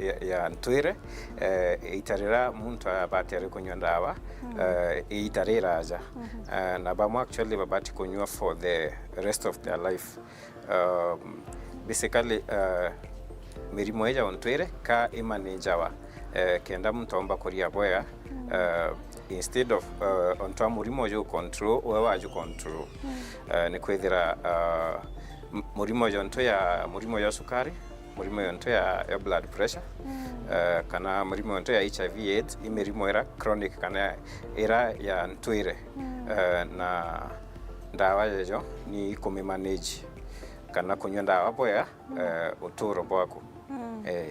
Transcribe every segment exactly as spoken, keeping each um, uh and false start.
ya, ya ntwire, eh, iita riria muntu abatere kunyua ndawa, eh, iita riraja. Eh, na bamwe actually babati kunyua for the rest of their life. Um, basically, eh, mirimo ija untwire ka imanagewa, eh, kenda muntu aumba kuria bwega, eh, instead of, eh, ontu a murimo uju control, we waju control. Eh, ni kwithira, eh, m-, murimo jontu ya, murimo ya sukari, murimo yontu ya, ya blood pressure, eh, kana murimo yontu ya H I V AIDS, i mirimo ira chronic kana ira ya ntwire. Eh, na ndawa yejo ni kumimanage kana kunyua ndawa bwega, eh, uturo bwaku. Eh.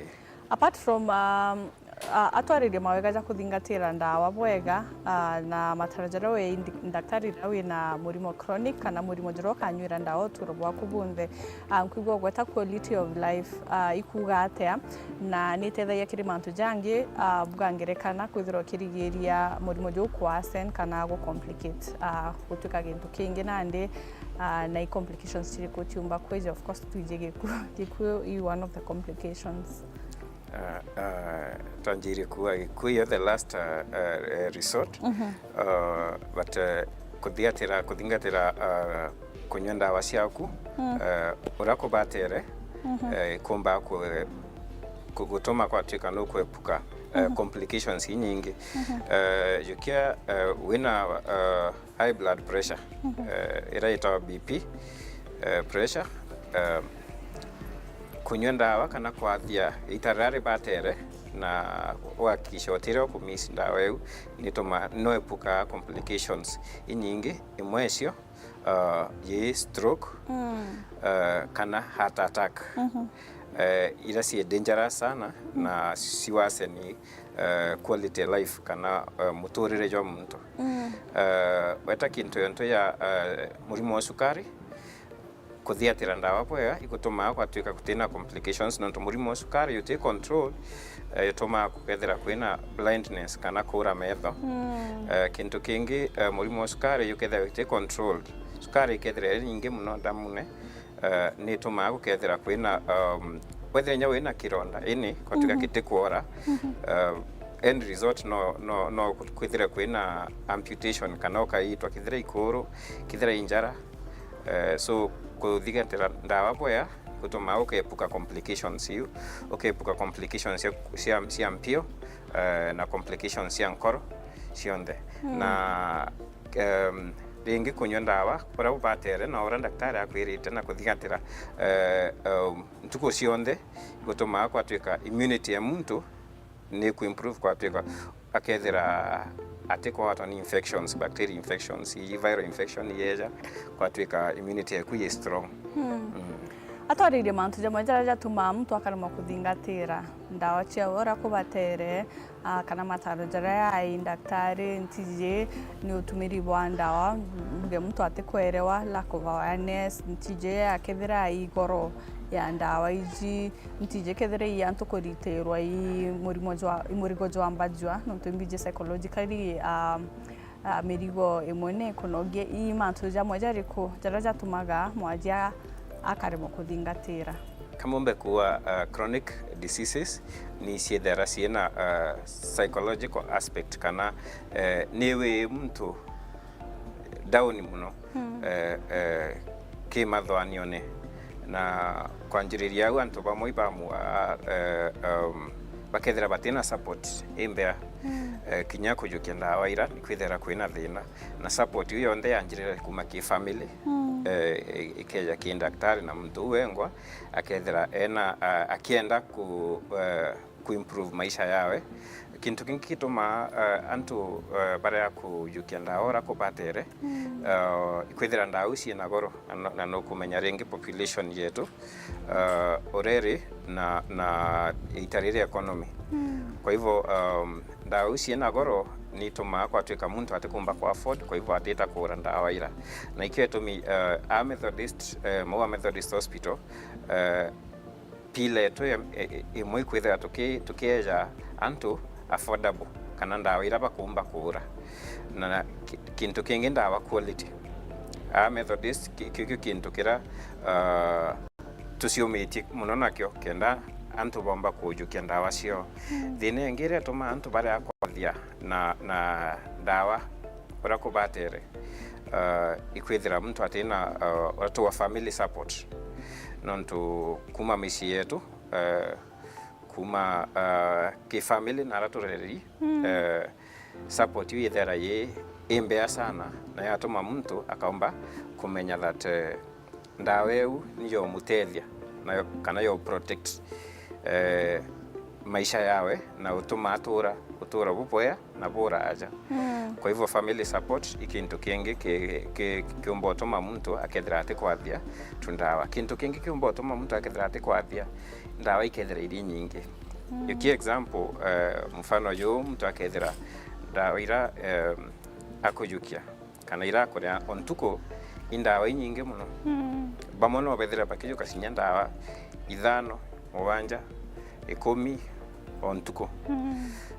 Apart from, um, a-, atwaririe mawega ja kuthingatira ndawa bwega, ah, na mataro jaria we ndi-, ndaktari riria wina murimo chronic kana murimo juria ukanywira ndawa uturo bwaku bunthe, ah, nkwigua ugweta quality of life, ah, ikuuga atia, na ni itethagia kiri mantu jangi, ah, bwa ngerekana kwithirwa ukirigiria murimo juu kuasen kana gucomplicate, ah, gutuika gintu kingi nandi, ah, na i complications ciriku ciumba kwija. Of course twiji giku, giku i one of the complications. Ah, ah, twanjirie kuuga gikuu iyo the last, ah, ah, eh, resort. Ah, but, eh, kuthiatira, kuthingatira, ah, kunyua ndawa ciaku, eh, uria kubatere, eh, ikumba ku-, ku-, gutuma kwatuika nukwepuka, eh, complications inyingi. Eh, jukia, eh, wina, eh, high blood pressure, eh, ira yitawa B P, eh, pressure, eh, kunyua ndawa kana kwathia iita riria ribatere na uhakikisha utire ukumiss ndawa iu, nituma-, no epuka complications inyingi. Imwe icio, eh, yi stroke, eh, kana heart attack. Eh, ira cii dangerous sana na ciwaseni, eh, quality life kana, eh, muturire jwa muntu. Eh, weta kintu yontu ya, eh, murimo wa sukari, kuthiatira ndawa bwega igutumaa kwatuika gutina complications, nontu murimo wa sukari uti control, eh, utumaa kukethira kwina blindness kana kuura metho. Eh, kintu kingi, eh, murimo wa sukari ukethira uti controlled, sukari ikethira iri nyingi muno ndamune, eh, ni itumaa gukethira kwina, um, wethira inya wina kironda ini kwatuika gitikwora, eh, end result no, no, no kwithire kwina amputation kana ukaitwa kithira ikuru, kithira injara. Eh, so kuthigatira ndawa bwea gutumaa ukepuka complications iu, ukepuka complications cia, cia, cia mpio, eh, na complications cia nkoro cionthe. Na, em, ringi kunyua ndawa uria ubatere na uria ndaktari akwirite na kuthigatira, eh, em, ntuku cionthe gutumaa kwatuika immunity ya muntu ni ku improve, kwatuika akethira atikwatwa ni infections, bacteria infections, ii viral infection yeja, kwatuika immunity yaku yi strong. Mm. Atwaririe mantu jamwe jaria jatumaa muntu akaremwa kuthingatira ndawa ciawe uria kubatere, ah, kana mataro jaria yai ndaktari, ntiji ni utumiri bwa ndawa, mbuge muntu atikwerewa, lack of awareness, ntiji akethira i goro ya ndawa iji, ntiji kethira i antu kuritirwa i murimo jwa, i murigo jwa mbajua, nontu imbiji psychologically, ah, ah, mirigo imwe ni ikunogia. I mantu jamwe jariku jaria jatumaga mwanjia akaremwa kuthingatira? Kamombe kuwa, ah, chronic diseases ni ciethera ciina, ah, psychological aspect kana, eh, ni wi muntu down muno, eh, eh, kimathoanione. Na kwanjiriria au antu bamwe ibamua, eh, um, bakethira batina support imbea, eh, kinya kujukia ndawa ira nikwithira kwina thina. Na support iu yonthe yanjirire kuma ki family, eh, i-, ikeja ki ndaktari na muntu u wengwa akethira ena, ah, akienda ku, eh, ku improve maisha yawe. Kintu kingi gitumaa, eh, antu, eh, baria kujukia ndawa uria kubatere, eh, ikwithira ndawa iu ciina goro, na no, na nukumenya ringi population yetu, eh, uria iri na, na iita riri economy. Kwa hivyo, um, ndawa iu ciina goro nitumaa kwatuika muntu atikumba ku afford, kwa hivyo atita kugura ndawa ira. Na ikio itumi, eh, a Methodist, eh, Maua Methodist Hospital, eh, pillar yetu ya, e-, e-, imwe ikwithira tuki-, tukieja antu affordable kana ndawa ira bakumba kugura. Na, na ki-, kintu kingi ndawa quality. A Methodist ki-, kiu kio kintu kira, ah, tuciumitie muno nakio kenda antu bomba kujukia ndawa cio. Thina ingi iria itumaa antu baria kwathia na, na ndawa uria kubatere, uh, ikwithira muntu atina, uh, uria tuga family support. Nontu kuma micii yetu, uh, kuma, uh, ki family na aria tureri, uh, support iu ithera yi imbea sana, na yatuma muntu akaumba kumenya that, uh, ndawa iu niyo mutethia nayo, kana yo protect, eh, maisha yawe na utuma atura utura bubwea na buraja. Kwa hivyo family support i kintu kingi ki, ki, kiumba utuma muntu akethira atikwathia tu ndawa. Kintu kingi kiumba utuma muntu akethira atikwathia ndawa ikethira iri nyingi. Iki example, eh, mfano yu muntu akethira ndawa ira, eh, akujukia kana irakuria o ntuku i ndawa inyingi muno. Bamwe no bethire bakijuka cinya ndawa ithano, mugwanja, ikumi o ntuku.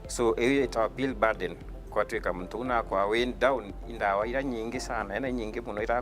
So iu yitawa pill burden, kwatuika muntu uu nakwa weighed down i ndawa ira nyingi sana, ena nyingi muno iraku